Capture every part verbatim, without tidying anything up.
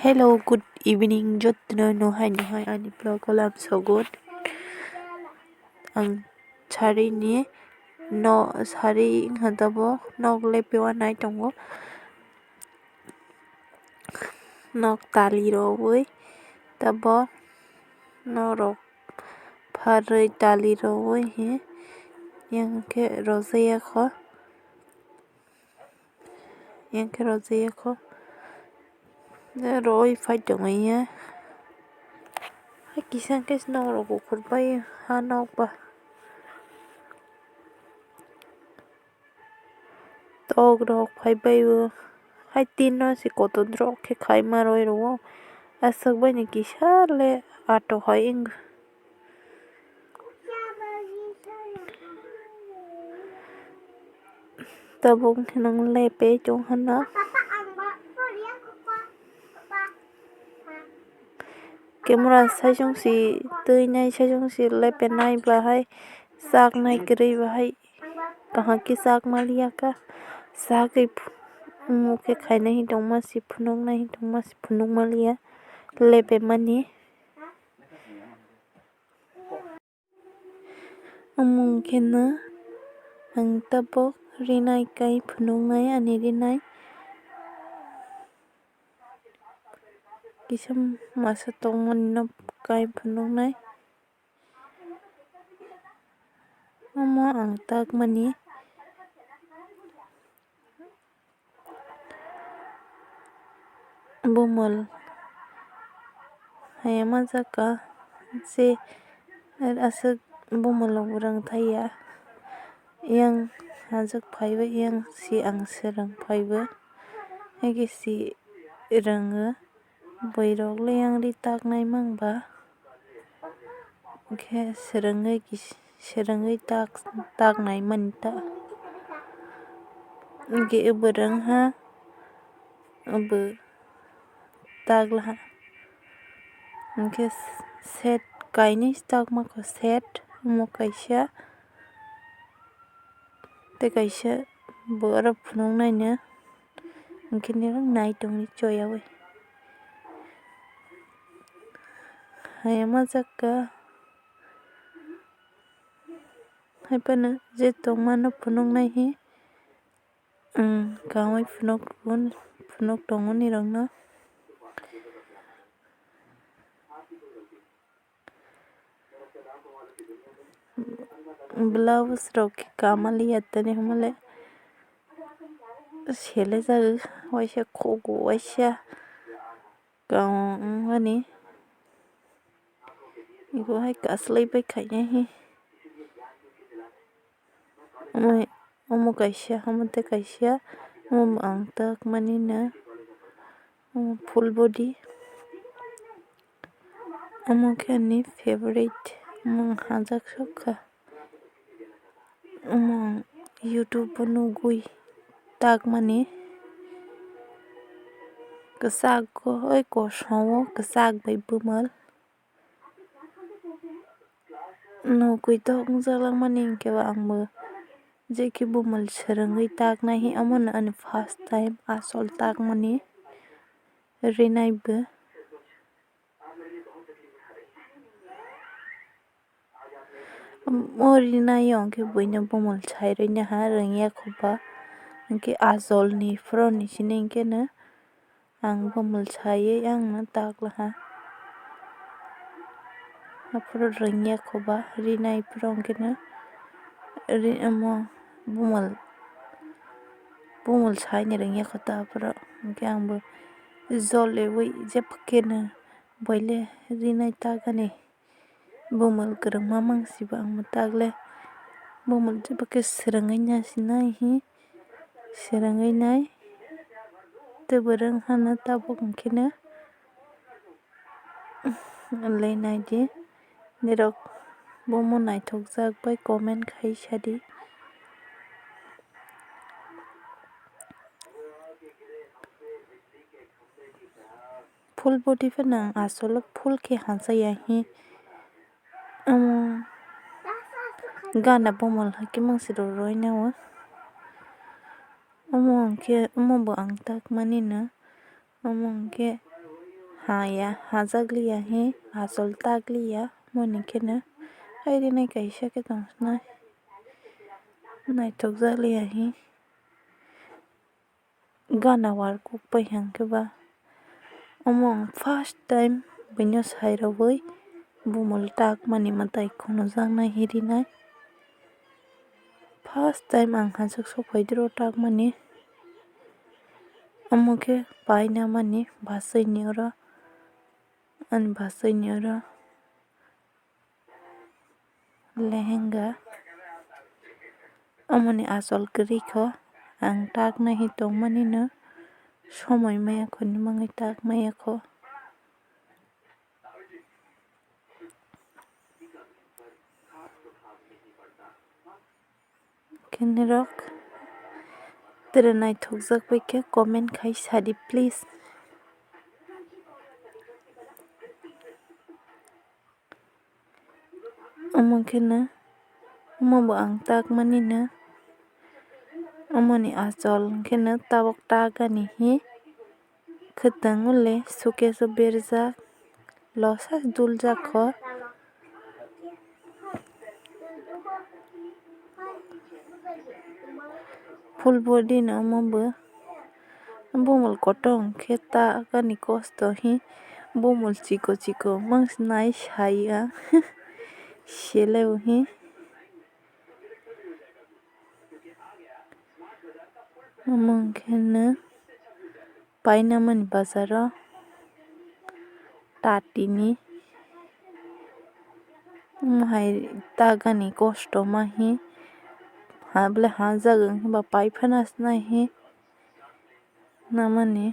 Hello, good evening, jotono nuhai nuhai ani vlog o lamsogo. Ang sari ni no sari wngkha tabok nok lepe uanai tongo. Nok tali rogwi tabok norok pharwi tali rogwi he yang khe rojaya kho. Yang khe rojaya kho. Roi phai tongwi ya. Hai kisa khe nok rok ukhur pai ha nok ba. Tok rok phai bai o. Hai tin no se kotor rok khe khai ma roi rwo. Aswk bai ni kisa le ato hai wng. Tabuk wngkhe nwng lepe tong hwnna. Camera saichung si twi nai, saichung si lepe nai, bahai sak nai kwrwi, bahai kaham khe sak maliya kha. Sagwi omo khe khainai tongma si phunuknai tongma si phunuk maliya lepe mani. Omo wngkhe no ang tabok rinai kai phunuknai ani rinai. Kisa masa tongmani no kai phunuknai. Omo ang takmani. Bumul hai ma jaka je aswk bumul rok rwng thaiya, yang hajak phaibo yang si ang swrwng phaibo, haikhe si rwngo. Bwrwi rok le yang ri tak nai mang ba. Hwnkhe swrwngwi kis-, swrwngwi tak, tak nai mani ta. Hwnkhe obo rwng ha, obo tak la ha. Hwnkhe set kainwi tak ma kho set, omo kaisa. Tei kaisa bo oro phunuk naino, hwnkhe nini nai tongwi choyaui. Hayama jaka. Haiphano je tongmano phunuknai hi, ang kangwi phunuk, phunuk tongo nirokno. Blouse rok khe kamaliya tani hwnmale selejagwi waisa khugo waisa kang wngmani. Ebo hai kaslai bai khainai hi. Omo, omo kaisa, omo tei kaisa, omo ang tak mani na, omo full body, omo khe ani favorite, omo ang hajak sokha, omo ang YouTube o nugwi tak mani, kwchak o, oi kosom o kwchak bai bumal. Nugwi tok wngjalak mani hinkhe bo ang bo je khe bumul swrwngwi tak nai hi, omo no ani first time asol tak mani rinai bo. O rinai o hinkhe buino bumul sai rwina ha rwngya kho ba, hinkhe ajol ni phuru ni sini hinkhe no. Ang bumul saiwi ang no tak laha. Aphuru rwngya kho ba, rinai phuru hwnkhe no ri-, omo bumul, bumul saini rwngya kho ta aphuru. Hwnkhe ang bo jol ewi jepkhe no boile rinai tak ani. Bumul kwrwngma mang sibo ang mwtak le. Bumul jeba khe swrwngwi nai si nai hi, swrwngwi nai. Tei bwrwng hano tabuk hwnkhe no le nai di. Nirok bomo naithokjak bai comment khai sa di. Full body phano ang asolo full khe hamsa ya hi. Omo gana bumul hakhe mangsi rw rwina o. Omo hwnkhe omo bo ang tak mani no. Omo hwnkhe haya, hajakliya hi, achol takliya, moni kheno. Hai rinai kaisa khe tong sinai. Naithokjakliya hi. Gana war kuk pai hwnkhe ba. Omo ang first time buino sai rwui bumul takmani mwtai khunujak nai hirinai. First time ang hachuk sok phaidi oro takmani. Omo khe paina mani bachai ni oro, ani bachai ni oro. Lehenga. Omoni achol kwrwi kho, ang takna hi tongmani no somoi maya kho, ni mangwi tak maya kho. Khe nirok tere naithokjak bai khe comment khai sadi please. Omo khe no, omo bo ang takmani no, omoni achol khe no tabok takani hi. Kwtang le sukeso berjak, losa duljak kho. Full body no omo bo. Bumul kotor hwnkhe takani kosto hi, bumul chikon chikon mangsi nai sai ya. Selai bo hi. Omo hwnkhe no paina mani bazar o tatini. Omo hai takani kosto ma hi. Ha bwlai ha jaga hwnba pai phano se nai hi. Namani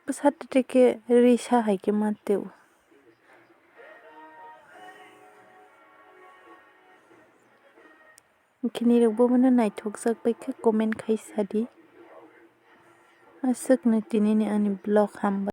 bwsa tete khe risa hai khe ma teo. Hwnkhe nirok bo bono naithokjak bai khe comment khai sadi. Aswkno tinini ani vlog hambai.